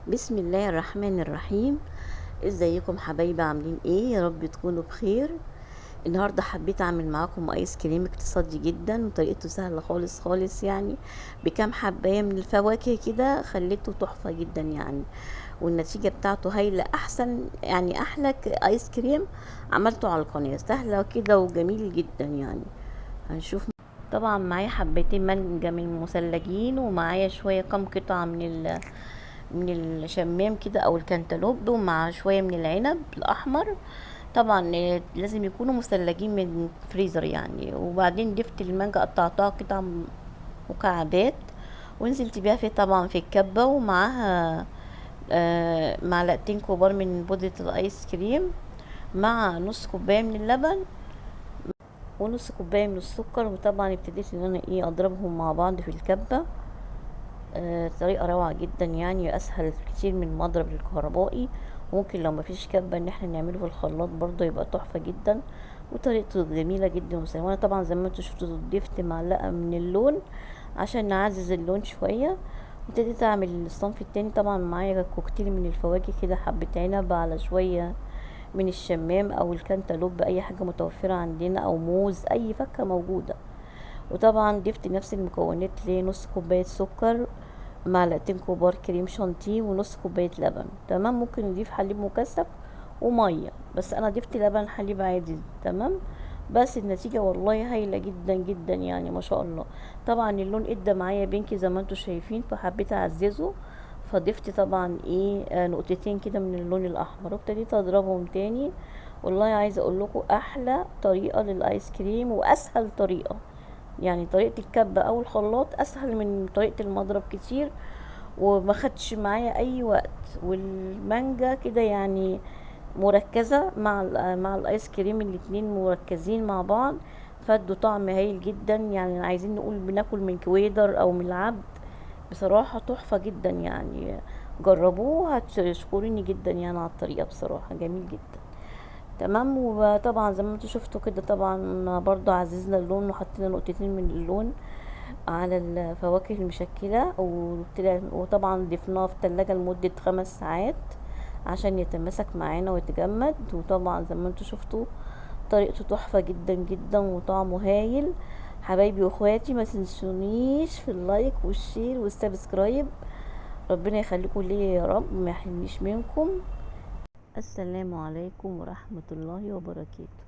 بسم الله الرحمن الرحيم. ازيكم حبايبي؟ عاملين ايه؟ يا رب تكونوا بخير. النهارده حبيت اعمل معاكم ايس كريم اقتصادي جدا وطريقته سهلة خالص خالص، يعني بكام حبايه من الفواكه كده خليته تحفة جدا يعني، والنتيجة بتاعته هايلة، احسن يعني احلى ايس كريم عملته على القناة، سهلة كده وجميل جدا يعني. هنشوف. طبعا معايا حبتين مانجا من المثلجين، ومعايا شوية كام قطعه من الشمام كده او الكنتالوب، ومع شوية من العنب الاحمر. طبعا لازم يكونوا مثلجين من فريزر يعني. وبعدين ضفت المانجا، قطعتها قطع مكعبات ونزلت بيها في طبعا في الكبه، ومعاها معلقتين كبار من بودره الايس كريم، مع نص كوباية من اللبن ونص كوباية من السكر. وطبعا ابتديت ان انا اضربهم مع بعض في الكبه. طريقه روعه جدا يعني، اسهل كتير من المضرب الكهربائي. ممكن لو مفيش كبه ان احنا نعمله في الخلاط برضه يبقى تحفة جدا، وطريقته جميلة جدا وسهلة. وانا طبعا زي ما انتوا شفتوا ضفت معلقه من اللون عشان نعزز اللون شوية. وابتديت اعمل الصنف التاني. طبعا معايا كوكتيل من الفواكه كده، حبه عنب على شوية من الشمام او الكنتالوب، اي حاجة متوفرة عندنا، او موز، اي فاكهة موجودة. وطبعا ضفت نفس المكونات لنص كوباية سكر، معلقتين كبار كريم شانتيه، ونص كوباية لبن. تمام. ممكن نضيف حليب مكثف ومية، بس انا ضفت لبن حليب عادي. تمام. بس النتيجة والله هايلة جدا جدا يعني، ما شاء الله. طبعا اللون ادى معايا بينك زي ما انتم شايفين، فحبيت اعززه، فضفت طبعا نقطتين كده من اللون الاحمر، وابتديت اضربهم تاني. والله عايزه اقول لكم احلى طريقه للايس كريم واسهل طريقه، يعني طريقه الكبه او الخلاط اسهل من طريقه المضرب كتير، وما خدش معايا اي وقت. والمانجا كده يعني مركزه مع الايس كريم، الاتنين مركزين مع بعض، فادوا طعم هايل جدا يعني. عايزين نقول بناكل من كويدر او من العبد، بصراحة تحفة جدا يعني. جربوه هتشكروني جدا يعني على الطريقة، بصراحة جميل جدا. تمام. وطبعا زي ما انتوا شفتوا كده، طبعا برضو عززنا اللون وحطينا نقطتين من اللون على الفواكه المشكلة، وطبعا ضفناها في التلاجة لمدة 5 ساعات عشان يتماسك معانا ويتجمد. وطبعا زي ما انتوا شفتوا طريقته تحفة جدا جدا وطعمه هايل. حبايبي واخواتي ما تنسونيش في ال like وال share وال subscribe، ربنا يخليكم ليا يا رب، ما يحرمنيش منكم. السلام عليكم ورحمة الله وبركاته.